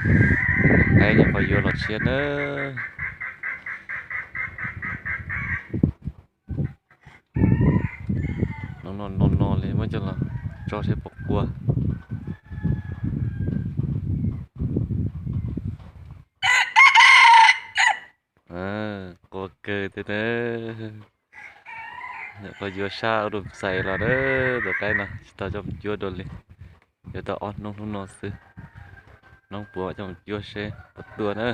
Qaib nyuam qhuav yuav los tshiab nawb. No no no no li muab coj los tso seb puas qua. Qua kawg thiab na. Nyuam qhuav yuav sab ua rau xais los na, tus qaib no tsis tau coj mus cuab dua li. Yuav tau ob hnub hnub no xwb. Hnub puav coj mus cuab seb puas tuaj na.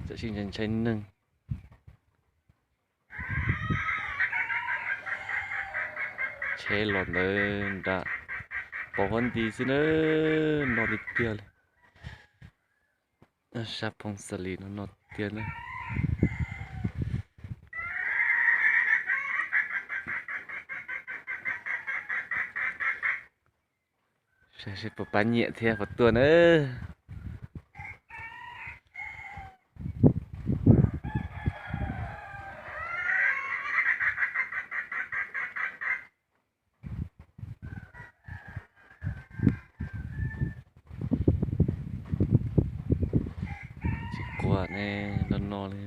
Tam sim ntshai ntshai neeg. Tsheb los ntawd nram Pov Huab Nti xwb na, no tiag tiag li. Sab Phooj Xa Lis no no tiag na. Saib seb puas pab nyiam thiab puas tuaj na. Tsis qua ne, no no li.